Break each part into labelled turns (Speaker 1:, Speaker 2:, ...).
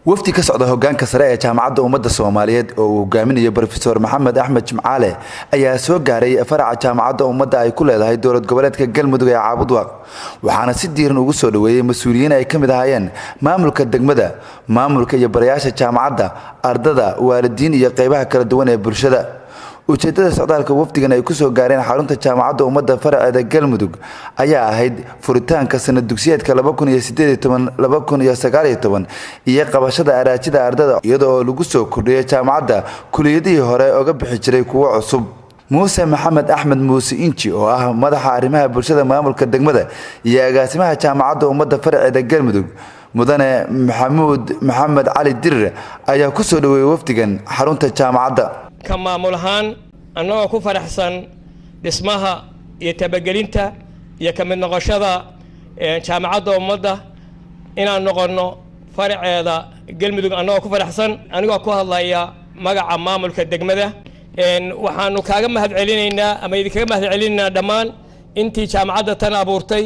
Speaker 1: Wafdi ka socda hogaanka sare ee Jaamacadda Ummadda Soomaaliyeed oo uu hogaaminayo Brofesor Maxamed Axmed Jimcaale ayaa soo gaaray faraca Jaamacadda Ummadda ay ku leedahay dowlad goboleedka Galmudug ee Caabudwaaq, waxaana si diiran ugu soo dhoweeyey mas-uuliyiin ay ka mid ahaayeen maamulka degmada, maamulka iyo barayaasha jaamacadda, ardada, waalidiin iyo qeybaha kala duwan ee bulshada. Ujeedada socdaalka wafdigan ay kusoo gaareen xarunta Jaamacadda Ummadda faraceeda Galmudug ayaa ahayd furitaanka sanad dugsiyeedka 2018 2019 iyo qabashada araajida ardada, iyada oo lagu soo kordhiyay jaamacadda kuliyadihii hore oga bixi jiray kuwo cusub. Muuse Maxamed Axmed Muuse Inji, oo ah madaxa arrimaha bulshada maamulka degmada, iyo agaasimaha Jaamacadda Ummadda faraceeda Galmudug, Mudane Maxamuud Maxamed Cali Dirir, ayaa kusoo dhaweeyey wafdigan xarunta jaamacadda.
Speaker 2: Ka maamul ahaan, annagoo ku faraxsan dhismaha iyo tabagelinta iyo ka mid noqoshada Jaamacadda Ummadda, inaan noqonno faraceeda Galmudug, annagoo ku faraxsan, anigoo ku hadlaya magaca maamulka degmada, waxaanu kaaga mahad celinaynaa ama idinkaga mahad celinaynaa dhammaan intii jaamacadda tan abuurtay,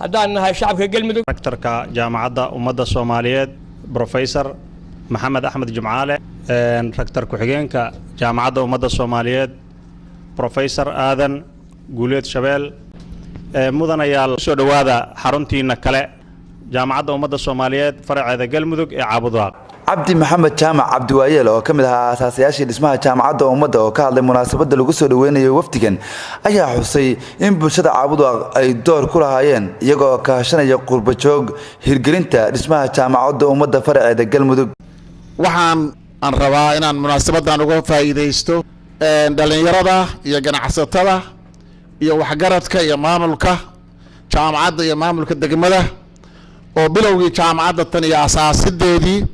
Speaker 2: haddaan nahay shacabka Galmudug.
Speaker 3: Rektorka Jaamacadda Ummadda Soomaaliyeed, Professor Maxamed Axmed Jimcaale, rektor ku-xigeenka Jaamacadda Ummadda Soomaaliyeed, Professor Aadan Guuleed Shabeel, mudanayaal, soo dhowaada xaruntiina kale, Jaamacadda Ummadda Soomaaliyeed faraceeda Galmudug ee Caabudwaaq.
Speaker 1: Cabdi Maxamed Jaamac Cabdiwaayeel, oo ka mid ahaa aasaasayaashii dhismaha Jaamacadda Ummadda, oo ka hadlay munaasabadda lagu soo dhaweynayo wafdigan, ayaa xusay in bulshada Caabudwaaq ay door ku lahaayeen, iyagoo kaashanaya qurbajoog, hirgelinta dhismaha Jaamacadda Ummadda faraceeda Galmudug.
Speaker 4: Waxaan aan rabaa inaan munaasabaddan uga faa'iidaysto dhallinyarada iyo ganacsatada iyo waxgaradka iyo maamulka jaamacadda iyo maamulka degmada, oo bilowgii jaamacadda tan iyo asaasideedii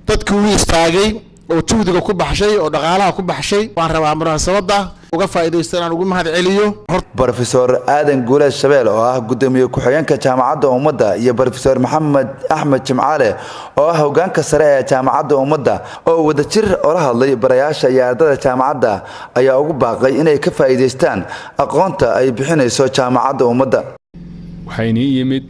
Speaker 4: dadkii u istaagay oo juhdiga ku baxshay oo dhaqaalaha ku baxshay, waan rabaa munaasabadda uga faa'iidaysto inaan ugu mahad celiyo.
Speaker 1: Brofesor Aadan Guuleed Shabeel, oo ah gudoomiye ku-xigeenka Jaamacadda Ummadda, iyo Brofesor Maxamed Axmed Jimcaale, oo ah hogaanka sare ee Jaamacadda Ummadda, oo wadajir ola hadlay barayaasha iyo ardada jaamacadda, ayaa ugu baaqay inay ka faa'iidaystaan aqoonta ay bixinayso Jaamacadda Ummadda.
Speaker 5: Waxaynii yimid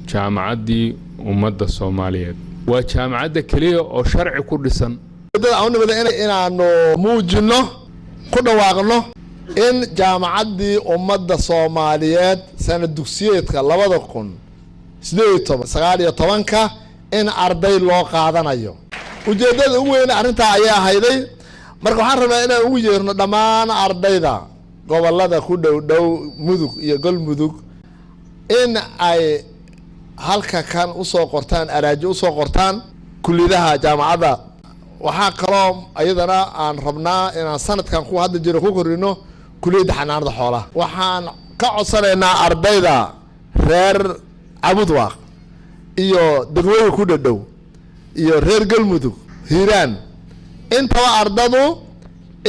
Speaker 5: Jaamacaddii Ummadda Soomaaliyeed. Waa jaamacadda keliya oo sharci ku dhisan.
Speaker 6: Inaanu muujinno, ku dhawaaqno in Jaamacaddii Ummadda Soomaaliyeed sanad dugsiyeedka 2018 19-ka in arday loo qaadanayo. Ujeeddada ugu weyn arrintaa ayay ahayday. Marka waxaan rabnaa inaan ugu yeerno dhammaan ardayda gobolada ku dhow dhow Mudug iyo Galmudug in ay halka kan usoo qortaan, araajo usoo qortaan kuliyadaha jaamacadda. Waxaa kaloo iyadana aan rabnaa inaan sanadkan kuwa hadda jiro ku kordhino kuliyadda xanaanada xoolaha. Waxaan ka codsanaynaa ardayda reer Cabudwaaq iyo degmooyin ku dhadhow iyo reer Galmudug, Hiiraan, intaba ardadu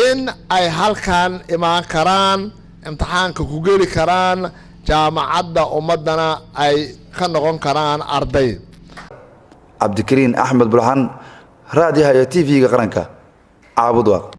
Speaker 6: in ay halkan imaan karaan, imtixaanka ku geli karaan, Jaamacadda Ummaddana ay ka noqon karaan arday.
Speaker 1: Cabdikariin Axmed Bulxan, raadiyaha iyo TV-ga Qaranka, Caabudwaaq.